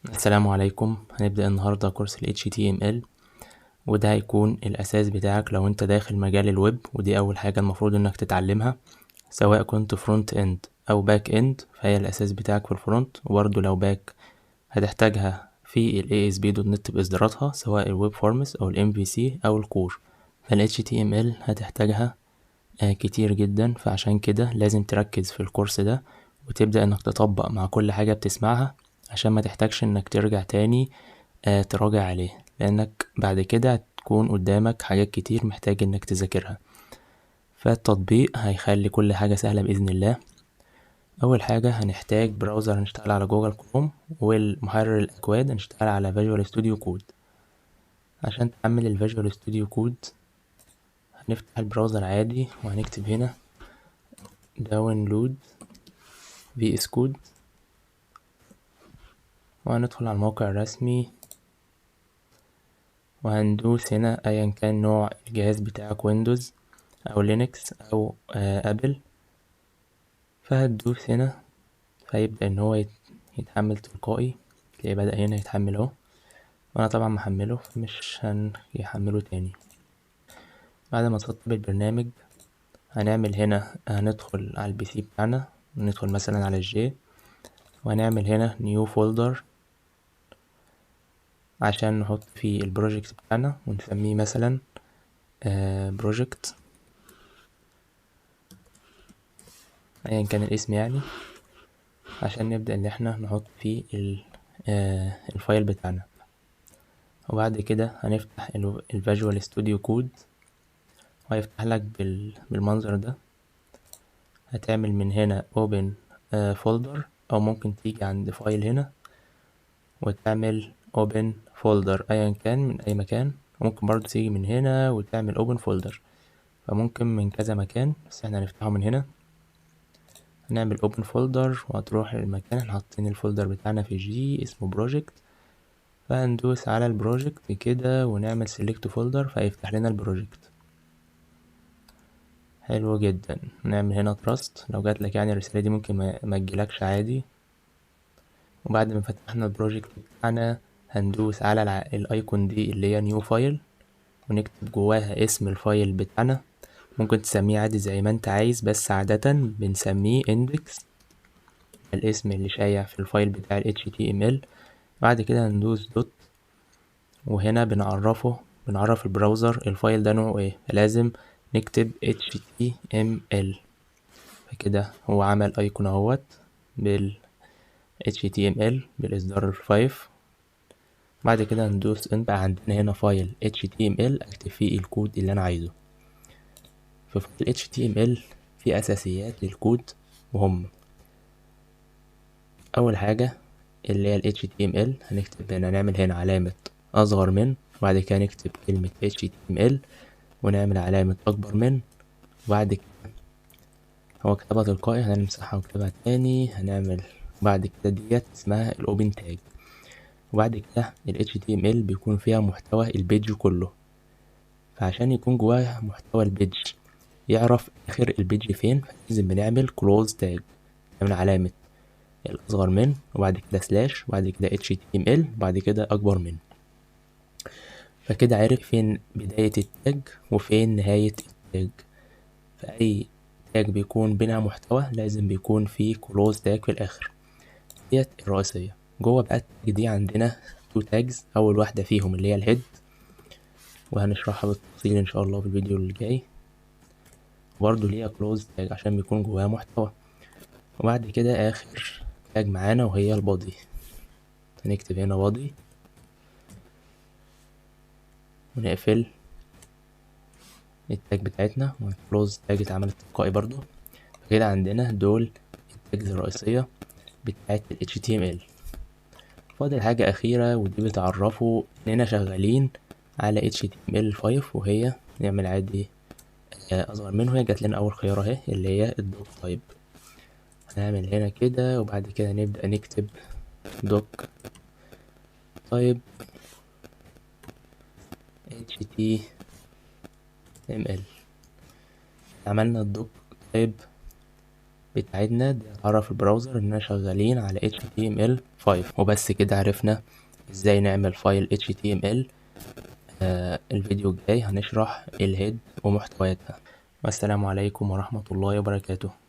السلام عليكم. هنبدأ النهاردة كورس ال HTML، وده هيكون الأساس بتاعك لو انت داخل مجال الويب، ودي أول حاجة المفروض انك تتعلمها سواء كنت front end أو back end، فهي الأساس بتاعك في ال front. وبرضه لو back هتحتاجها في ال ASP.NET بإصداراتها سواء ال Web Forms أو ال MVC أو ال Core. فال HTML هتحتاجها كتير جدا، فعشان كده لازم تركز في الكورس ده وتبدأ انك تطبق مع كل حاجة بتسمعها عشان ما تحتاجش انك ترجع تاني تراجع عليه، لانك بعد كده هتكون قدامك حاجات كتير محتاج انك تذاكرها. فالتطبيق هيخلي كل حاجة سهلة بإذن الله. أول حاجة هنحتاج browser، هنشتغل على جوجل كروم، والمحرر الأكواد هنشتغل على Visual Studio Code. عشان تحمل ال Visual Studio Code هنفتح ال browser عادي وهنكتب هنا download VS Code، وهندخل على الموقع الرسمي وهندوس هنا ايا كان نوع الجهاز بتاعك، ويندوز او لينكس او ابل، فهتدوس هنا فيبدأ ان هو يتحمل تلقائي. تلاقيه بدأ هنا يتحمل اهو، وانا طبعا محمله فمش هيحمله تاني. بعد ما تسطب البرنامج هنعمل هنا، هندخل على ال PC بتاعنا، ندخل مثلا على ال G، وهنعمل هنا new folder عشان نحط فيه ال project بتاعنا ونسميه مثلا project ايا كان الاسم يعني، عشان نبدأ ان احنا نحط فيه ال file بتاعنا. وبعد كده هنفتح ال Visual Studio Code وهيفتح لك بالمنظر ده. هتعمل من هنا open folder، او ممكن تيجي عند file هنا وتعمل open folder ايا كان من اي مكان، وممكن برضو تيجي من هنا وتعمل open folder، فممكن من كذا مكان، بس احنا هنفتحه من هنا. هنعمل open folder وهتروح للمكان احنا حاطين ال folder بتاعنا في G اسمه project، فهندوس على ال project كده ونعمل select folder فيفتح لنا ال project. حلو جدا. نعمل هنا trust، لو جات لك الرسالة دي ممكن ما تجيلكش عادي. وبعد ما فتحنا ال project بتاعنا هندوس على ال icon دي اللي هي new file، ونكتب جواها اسم ال file بتاعنا. ممكن تسميه عادي زي ما انت عايز، بس عادة بنسميه index، الاسم اللي شايع في ال file بتاع ال HTML. بعد كده هندوس dot، وهنا بنعرف ال browser ال file ده نوعه ايه، لازم نكتب HTML. فكده هو عمل icon اهوت بال HTML بالاصدار 5. بعد كده هندوس انت عندنا هنا file HTML اكتب فيه الكود اللي انا عايزه. في file HTML في اساسيات للكود، وهم اول حاجة اللي هي ال HTML، هنكتب هنا، نعمل هنا علامة اصغر من، وبعد كده نكتب كلمة HTML ونعمل علامة اكبر من، وبعد كده هو كتبها تلقائي هنمسحها ونكتبها تاني. هنعمل بعد كده ديت اسمها ال open tag. وبعد كده ال HTML بيكون فيها محتوى ال page كله، فعشان يكون جواها محتوى ال page يعرف اخر ال page فين، فلازم بنعمل close tag، نعمل علامة الأصغر من وبعد كده slash وبعد كده HTML وبعد كده أكبر من. فكده عرف فين بداية ال tag وفين نهاية ال tag. فأي tag بيكون بينها محتوى لازم بيكون فيه close tag في الآخر. ديت الرئيسية. جوه بقى ال tag دي عندنا two tags، أول واحدة فيهم اللي هي ال head، وهنشرحها بالتفصيل إن شاء الله في الفيديو اللي جاي. برضه ليها close tag عشان بيكون جواها محتوى. وبعد كده آخر tag معانا وهي ال body، هنكتب هنا body ونقفل ال tag بتاعتنا، وال close tag اتعملت تلقائي برضو. فكده عندنا دول ال tags الرئيسية بتاعت ال HTML. فاضل حاجة أخيرة ودي بتعرفوا إننا شغالين على HTML5، وهي نعمل عادي، أصغر منه. هي جات لنا أول خيار أهي اللي هي ال doctype. هنعمل هنا كده وبعد كده نبدأ نكتب doctype HTML. عملنا ال doctype بتاعتنا دي هتعرف ال browser اننا شغالين على HTML5. وبس كده عرفنا ازاي نعمل file HTML. الفيديو الجاي هنشرح ال head ومحتوياتها. والسلام عليكم ورحمة الله وبركاته.